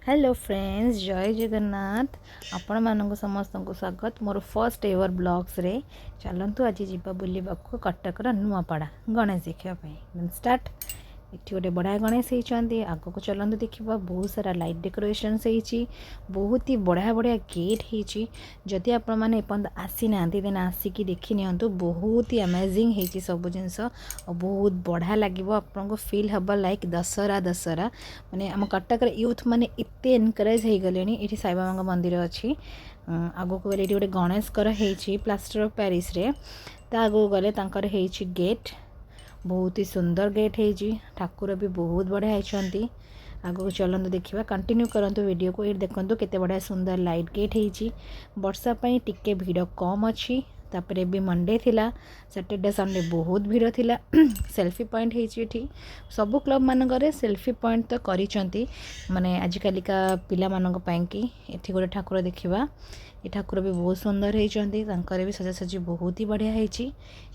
Hello friends, ଜୟ ଜଗନ୍ନାଥ। ଆପଣମାନଙ୍କୁ ସମସ୍ତଙ୍କୁ ସ୍ୱାଗତ ମୋର ଫର୍ଷ୍ଟ ଏଭର୍ ବ୍ଲଗ୍ସରେ। ଚାଲନ୍ତୁ, ଆଜି ଯିବା ବୁଲିବାକୁ କଟକର ନୂଆପଡ଼ା ଗଣେଶ ଦେଖିବା ପାଇଁ। ଷ୍ଟାର୍ଟ। ଏଠି ଗୋଟେ ବଢ଼ିଆ ଗଣେଶ ହେଇଛନ୍ତି। ଆଗକୁ ଚାଲନ୍ତୁ, ଦେଖିବା ବହୁତ ସାରା ଲାଇଟ୍ ଡେକୋରେସନ୍ସ ହେଇଛି। ବହୁତ ହି ବଢ଼ିଆ ବଢ଼ିଆ ଗେଟ୍ ହେଇଛି। ଯଦି ଆପଣମାନେ ଏପର୍ଯ୍ୟନ୍ତ ଆସିନାହାନ୍ତି, ଦେନ୍ ଆସିକି ଦେଖି ନିଅନ୍ତୁ। ବହୁତ ହି ଆମେଜିଂ ହେଇଛି ସବୁ ଜିନିଷ ଆଉ ବହୁତ ବଢ଼ିଆ ଲାଗିବ ଆପଣଙ୍କୁ। ଫିଲ୍ ହେବ ଲାଇକ୍ ଦଶହରା ଦଶହରା। ମାନେ ଆମ କଟକର ୟୁଥ୍ ମାନେ ଏତେ ଏନକରେଜ୍ ହେଇଗଲେଣି। ଏଠି ସାଇବାବାଙ୍କ ମନ୍ଦିର ଅଛି। ଆଗକୁ ଗଲେ ଏଠି ଗୋଟେ ଗଣେଶଙ୍କର ହେଇଛି ପ୍ଲାଷ୍ଟର ଅଫ୍ ପ୍ୟାରିସରେ। ତା ଆଗକୁ ଗଲେ ତାଙ୍କର ହେଇଛି ଗେଟ୍। ବହୁତ ହି ସୁନ୍ଦର ଗେଟ୍ ହେଇଛି। ଠାକୁର ବି ବହୁତ ବଢ଼ିଆ ହେଇଛନ୍ତି। ଆଗକୁ ଚାଲନ୍ତୁ ଦେଖିବା, କଣ୍ଟିନ୍ୟୁ କରନ୍ତୁ ଭିଡ଼ିଓକୁ। ଏଇଠି ଦେଖନ୍ତୁ, କେତେ ବଢ଼ିଆ ସୁନ୍ଦର ଲାଇଟ୍ ଗେଟ୍ ହେଇଛି। ବର୍ଷା ପାଇଁ ଟିକେ ଭିଡ଼ କମ୍ ଅଛି। ତାପରେ ବି ମଣ୍ଡେ ଥିଲା, ସାଟର୍ଡେ ସଣ୍ଡେ ବହୁତ ଭିଡ଼ ଥିଲା। ସେଲ୍ଫି ପଏଣ୍ଟ ହେଇଛି ଏଠି। ସବୁ କ୍ଲବ୍ ମାନଙ୍କରେ ସେଲ୍ଫି ପଏଣ୍ଟ ତ କରିଛନ୍ତି, ମାନେ ଆଜିକାଲିକା ପିଲାମାନଙ୍କ ପାଇଁକି। ଏଠି ଗୋଟେ ଠାକୁର ଦେଖିବା। ଏ ଠାକୁର ବି ବହୁତ ସୁନ୍ଦର ହେଇଛନ୍ତି। ତାଙ୍କର ବି ସଜାସଜି ବହୁତ ହି ବଢ଼ିଆ ହେଇଛି।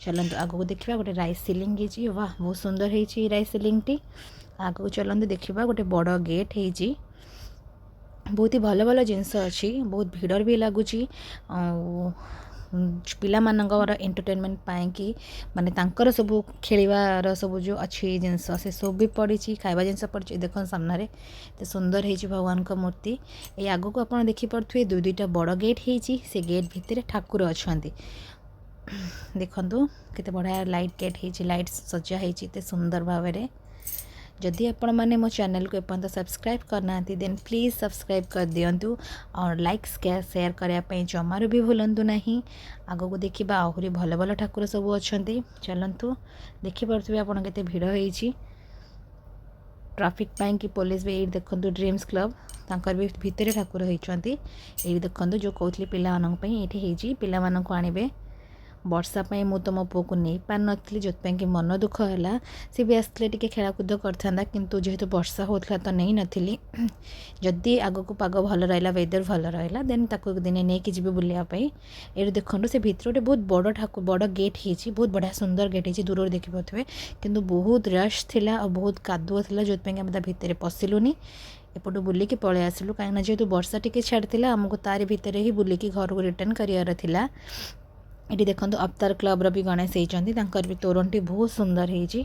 ଚାଲନ୍ତୁ ଆଗକୁ ଦେଖିବା। ଗୋଟେ ରାଇସ୍ ସିଲିଂ ହେଇଛି। ବାহ, ବହୁତ ସୁନ୍ଦର ହେଇଛି ଏଇ ରାଇସ୍ ସିଲିଂଟି। ଆଗକୁ ଚାଲନ୍ତୁ ଦେଖିବା, ଗୋଟେ ବଡ଼ ଗେଟ୍ ହେଇଛି। ବହୁତ ହି ଭଲ ଭଲ ଜିନିଷ ଅଛି। ବହୁତ ଭିଡ଼ ବି ଲାଗୁଛି। ଆଉ ପିଲାମାନଙ୍କର ଏଣ୍ଟରଟେନମେଣ୍ଟ ପାଇଁକି, ମାନେ ତାଙ୍କର ସବୁ ଖେଳିବାର ସବୁ ଯେଉଁ ଅଛି ଜିନିଷ, ସେସବୁ ବି ପଡ଼ିଛି। ଖାଇବା ଜିନିଷ ପଡ଼ିଛି। ଦେଖନ୍ତୁ, ସାମ୍ନାରେ ଏତେ ସୁନ୍ଦର ହେଇଛି ଭଗବାନଙ୍କ ମୂର୍ତ୍ତି। ଏଇ ଆଗକୁ ଆପଣ ଦେଖିପାରୁଥିବେ, ଦୁଇ ଦୁଇଟା ବଡ଼ ଗେଟ୍ ହେଇଛି। ସେ ଗେଟ୍ ଭିତରେ ଠାକୁର ଅଛନ୍ତି। ଦେଖନ୍ତୁ, କେତେ ବଢ଼ିଆ ଲାଇଟ୍ ଗେଟ୍ ହେଇଛି, ଲାଇଟ୍ ସଜା ହେଇଛି ଏତେ ସୁନ୍ଦର ଭାବରେ। ଯଦି ଆପଣମାନେ ମୋ ଚ୍ୟାନେଲକୁ ଏପର୍ଯ୍ୟନ୍ତ ସବସ୍କ୍ରାଇବ୍ କରିନାହାନ୍ତି, ଦେନ୍ ପ୍ଲିଜ୍ ସବସ୍କ୍ରାଇବ୍ କରିଦିଅନ୍ତୁ ଆଉ ଲାଇକ୍, ସେୟାର କରିବା ପାଇଁ ଜମାରୁ ବି ଭୁଲନ୍ତୁ ନାହିଁ। ଆଗକୁ ଦେଖିବା, ଆହୁରି ଭଲ ଭଲ ଠାକୁର ସବୁ ଅଛନ୍ତି। ଚାଲନ୍ତୁ, ଦେଖିପାରୁଥିବେ ଆପଣ କେତେ ଭିଡ଼ ହେଇଛି। ଟ୍ରାଫିକ୍ ପାଇଁକି ପୋଲିସ ବି। ଏଇଠି ଦେଖନ୍ତୁ, ଡ୍ରିମ୍ସ କ୍ଲବ୍, ତାଙ୍କର ବି ଭିତରେ ଠାକୁର ହେଇଛନ୍ତି। ଏଇଠି ଦେଖନ୍ତୁ, ଯେଉଁ କହୁଥିଲି ପିଲାମାନଙ୍କ ପାଇଁ ଏଇଠି ହେଇଛି। ପିଲାମାନଙ୍କୁ ଆଣିବେ। ବର୍ଷା ପାଇଁ ମୁଁ ତ ମୋ ପୁଅକୁ ନେଇପାରିନଥିଲି, ଯେଉଁଥିପାଇଁ କି ମନ ଦୁଃଖ ହେଲା। ସେ ବି ଆସିଥିଲେ, ଟିକେ ଖେଳକୁଦ କରିଥାନ୍ତା, କିନ୍ତୁ ଯେହେତୁ ବର୍ଷା ହେଉଥିଲା ତ ନେଇନଥିଲି। ଯଦି ଆଗକୁ ପାଗ ଭଲ ରହିଲା, ୱେଦର୍ ଭଲ ରହିଲା, ଦେନ୍ ତାକୁ ଦିନେ ନେଇକି ଯିବି ବୁଲିବା ପାଇଁ। ଏଇଠି ଦେଖନ୍ତୁ, ସେ ଭିତରେ ଗୋଟେ ବହୁତ ବଡ଼ ଠାକୁର, ବଡ଼ ଗେଟ୍ ହେଇଛି। ବହୁତ ବଢ଼ିଆ ସୁନ୍ଦର ଗେଟ୍ ହେଇଛି, ଦୂରରୁ ଦେଖିପାରୁଥିବେ। କିନ୍ତୁ ବହୁତ ରଶ୍ ଥିଲା ଆଉ ବହୁତ କାଦୁଅ ଥିଲା, ଯେଉଁଥିପାଇଁ କି ଆମେ ତା ଭିତରେ ପଶିଲୁନି। ଏପଟୁ ବୁଲିକି ପଳେଇ ଆସିଲୁ, କାହିଁକିନା ଯେହେତୁ ବର୍ଷା ଟିକେ ଛାଡ଼ିଥିଲା, ଆମକୁ ତାରି ଭିତରେ ହିଁ ବୁଲିକି ଘରକୁ ରିଟର୍ଣ୍ଣ କରିବାର ଥିଲା। ଏଠି ଦେଖନ୍ତୁ, ଅବତାର କ୍ଲବ୍ର ବି ଗଣେଶ ହେଇଛନ୍ତି। ତାଙ୍କର ବି ତୋରଣଟି ବହୁତ ସୁନ୍ଦର ହେଇଛି।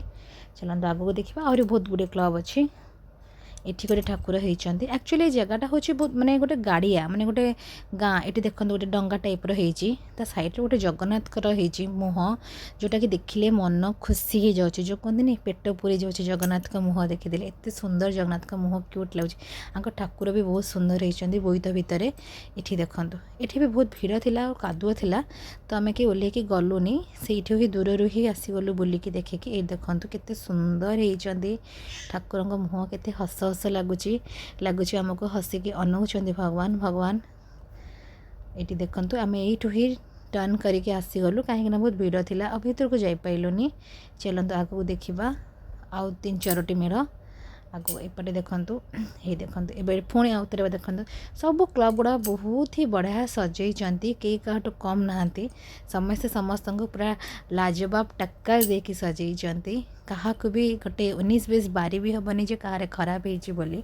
ଚାଲନ୍ତୁ ଆଗକୁ ଦେଖିବା, ଆହୁରି ବହୁତ ଗୁଡ଼ିଏ କ୍ଲବ୍ ଅଛି। ଏଠି ଗୋଟେ ଠାକୁର ହେଇଛନ୍ତି। ଆକ୍ଚୁଆଲି ଏ ଜାଗାଟା ହେଉଛି ବହୁତ ମାନେ ଗୋଟେ ଗାଡ଼ିଆ, ମାନେ ଗୋଟେ ଗାଁ। ଏଠି ଦେଖନ୍ତୁ, ଗୋଟେ ଡଙ୍ଗା ଟାଇପ୍ର ହେଇଛି। ତା ସାଇଡ଼୍ରେ ଗୋଟେ ଜଗନ୍ନାଥଙ୍କର ହେଇଛି ମୁହଁ, ଯେଉଁଟାକି ଦେଖିଲେ ମନ ଖୁସି ହେଇଯାଉଛି। ଯେଉଁ କୁହନ୍ତିନି, ପେଟ ପୁରି ଯାଉଛି ଜଗନ୍ନାଥଙ୍କ ମୁହଁ ଦେଖିଦେଲେ। ଏତେ ସୁନ୍ଦର ଜଗନ୍ନାଥଙ୍କ ମୁହଁ, କ୍ୟୁଟ୍ ଲାଗୁଛି। ଆଙ୍କ ଠାକୁର ବି ବହୁତ ସୁନ୍ଦର ହେଇଛନ୍ତି ବୋଇତ ଭିତରେ। ଏଠି ଦେଖନ୍ତୁ, ଏଠି ବି ବହୁତ ଭିଡ଼ ଥିଲା ଆଉ କାଦୁଅ ଥିଲା, ତ ଆମେ କେହି ଓହ୍ଲେଇକି ଗଲୁନି। ସେଇଠୁ ହିଁ ଦୂରରୁ ହିଁ ଆସିଗଲୁ ବୁଲିକି ଦେଖିକି। ଏଇଠି ଦେଖନ୍ତୁ, କେତେ ସୁନ୍ଦର ହେଇଛନ୍ତି ଠାକୁରଙ୍କ ମୁହଁ। କେତେ ହସ ହସ ଲାଗୁଛି, ଲାଗୁଛି ଆମକୁ ହସିକି ଅନଉଛନ୍ତି ଭଗବାନ ଭଗବାନ। ଏଇଠି ଦେଖନ୍ତୁ, ଆମେ ଏଇଠୁ ହିଁ ଟର୍ନ କରିକି ଆସିଗଲୁ, କାହିଁକିନା ବହୁତ ଭିଡ଼ ଥିଲା ଆଉ ଭିତରକୁ ଯାଇପାରିଲୁନି। ଚାଲନ୍ତୁ ଆଗକୁ ଦେଖିବା ଆଉ ତିନି ଚାରୋଟି ମେଢ଼ ଆଗକୁ। ଏପଟେ ଦେଖନ୍ତୁ, ଏଇ ଦେଖନ୍ତୁ, ଏବେ ପୁଣି ଆଉ ଥରେ ଦେଖନ୍ତୁ। ସବୁ କ୍ଲବ୍ ଗୁଡ଼ା ବହୁତ ହି ବଢ଼ିଆ ସଜେଇଛନ୍ତି। କେହି କାହାଠୁ କମ୍ ନାହାନ୍ତି। ସମସ୍ତେ ସମସ୍ତଙ୍କୁ ପୁରା ଲାଜବାବ ଟକ୍କର ଦେଇକି ସଜେଇଛନ୍ତି। କାହାକୁ ବି ଗୋଟେ ଉନିଶ ବିଶ ବାରି ବି ହେବନି ଯେ କାହାର ଖରାପ ହେଇଛି ବୋଲି।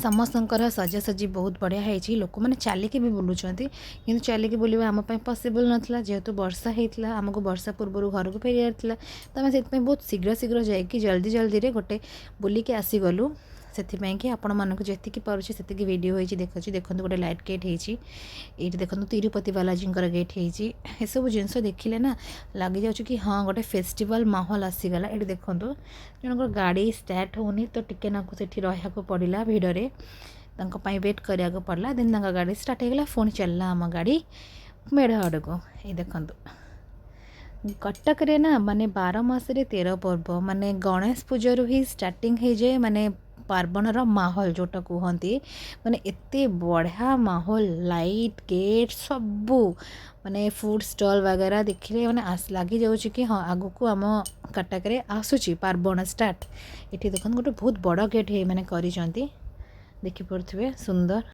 ସମସ୍ତଙ୍କର ସଜାସଜି ବହୁତ ବଢ଼ିଆ ହେଇଛି। ଲୋକମାନେ ଚାଲିକି ବି ବୁଲୁଛନ୍ତି, କିନ୍ତୁ ଚାଲିକି ବୁଲିବା ଆମ ପାଇଁ ପସିବଲ୍ ନଥିଲା। ଯେହେତୁ ବର୍ଷା ହେଇଥିଲା, ଆମକୁ ବର୍ଷା ପୂର୍ବରୁ ଘରକୁ ଫେରିବାର ଥିଲା, ତ ଆମେ ସେଥିପାଇଁ ବହୁତ ଶୀଘ୍ର ଶୀଘ୍ର ଯାଇକି ଜଲ୍ଦି ଜଲ୍ଦିରେ ଗୋଟେ ବୁଲିକି ଆସିଗଲୁ। ସେଥିପାଇଁ କି ଆପଣମାନଙ୍କୁ ଯେତିକି ପାରୁଛି ସେତିକି ଭିଡ଼ିଓ ହେଇଛି ଦେଖୁଛି। ଦେଖନ୍ତୁ, ଗୋଟେ ଲାଇଟ୍ ଗେଟ୍ ହେଇଛି। ଏଇଠି ଦେଖନ୍ତୁ, ତିରୁପତି ବାଲାଜୀଙ୍କର ଗେଟ୍ ହେଇଛି। ଏସବୁ ଜିନିଷ ଦେଖିଲେ ନା ଲାଗିଯାଉଛି କି ହଁ, ଗୋଟେ ଫେଷ୍ଟିଭାଲ୍ ମାହୋଲ ଆସିଗଲା। ଏଇଠି ଦେଖନ୍ତୁ, ଜଣଙ୍କର ଗାଡ଼ି ଷ୍ଟାର୍ଟ ହେଉନି, ତ ଟିକେ ନାକୁ ସେଠି ରହିବାକୁ ପଡ଼ିଲା। ଭିଡ଼ରେ ତାଙ୍କ ପାଇଁ ୱେଟ୍ କରିବାକୁ ପଡ଼ିଲା। ଦେନ୍ ତାଙ୍କ ଗାଡ଼ି ଷ୍ଟାର୍ଟ ହେଇଗଲା। ପୁଣି ଚାଲିଲା ଆମ ଗାଡ଼ି ମେଢ଼ ଆଡ଼କୁ। ଏଇ ଦେଖନ୍ତୁ, କଟକରେ ନା ମାନେ 12 ମାସରେ 13 ପର୍ବ। ମାନେ ଗଣେଶ ପୂଜାରୁ ହିଁ ଷ୍ଟାର୍ଟିଂ ହେଇଯାଏ, ମାନେ ପାର୍ବଣର ମାହୋଲ ଯେଉଁଟା କୁହନ୍ତି। ମାନେ ଏତେ ବଢ଼ିଆ ମାହୋଲ, ଲାଇଟ୍, ଗେଟ୍ ସବୁ, ମାନେ ଫୁଡ଼୍ ଷ୍ଟଲ୍ ବଗେରା ଦେଖିଲେ ମାନେ ଲାଗିଯାଉଛି କି ହଁ, ଆଗକୁ ଆମ କଟକରେ ଆସୁଛି ପାର୍ବଣ ଷ୍ଟାର୍ଟ। ଏଠି ଦେଖନ୍ତୁ, ଗୋଟେ ବହୁତ ବଡ଼ ଗେଟ୍ ହେଇ ମାନେ କରିଛନ୍ତି, ଦେଖିପାରୁଥିବେ ସୁନ୍ଦର।